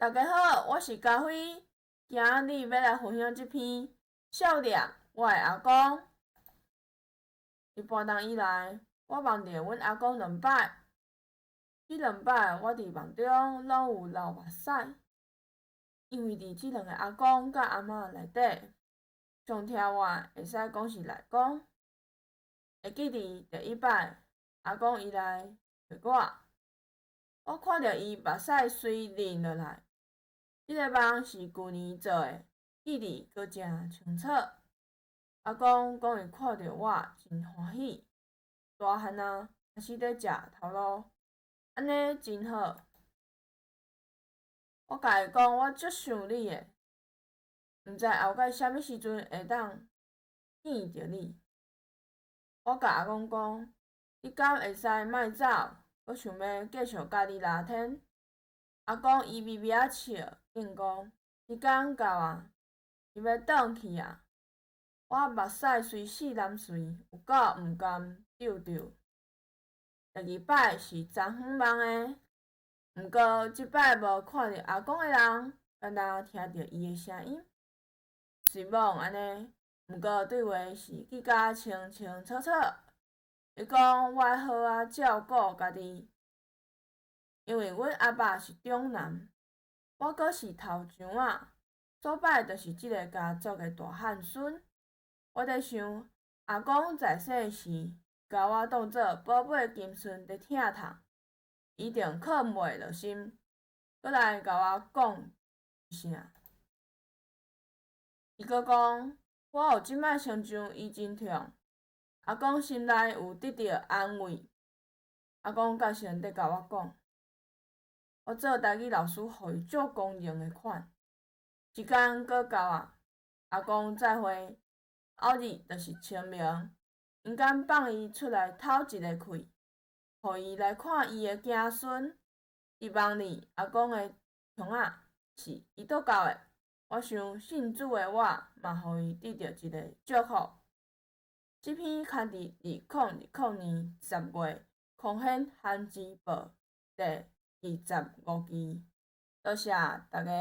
大家好，我是嘉輝，今日欲來分享這篇《少年我的阿公》。自搬冬以來，我夢著阮阿公兩擺。這兩擺我佇夢中攏有流目屎，因為佇這兩个阿公佮阿嬤內底，上疼我會使講是內公。會記得第一擺，阿公伊來找我，我看著伊目屎隨淋落來。這个夢是舊年做的，記得閣誠清楚。阿公講伊看著我真歡喜，大漢仔開始咧食頭路，按呢真好。我共伊講我足想你的，毋知後擺啥物時陣會當見著你。我共阿公講，你敢會使莫走，閣想欲繼續佮你聊天。阿公伊微微仔笑，應講時間到矣，伊欲轉去矣。我目屎隨四淋隨，有夠毋甘搐搐。第二擺是昨昏夢的，毋過這擺無看著阿公的人，干焦聽著伊的聲音。雖罔按呢，毋過對話是記甲清清楚楚。伊講我愛好好照顧家己，因為阮阿爸是長男，我閣是頭上仔，所擺就是這个家族的大漢孫。我佇想，阿公在世時，共我當做寶貝金孫佇疼痛，一定囥袂落心，閣來共我講啥？伊閣講，我有這擺親像伊真痛。阿公心內有得著安慰。阿公較先佇共我講，我做台語老師，予伊足光榮的款。時間閣到矣，阿公再會。後日就是清明，𪜶敢放伊出來透一个氣，予伊來看伊的囝孫。佇夢裡，阿公的創仔是基督教的，我想信主的我嘛予伊得著一个祝福。這篇刊佇2020年10月《空顯韓字報》第25期。多謝大家。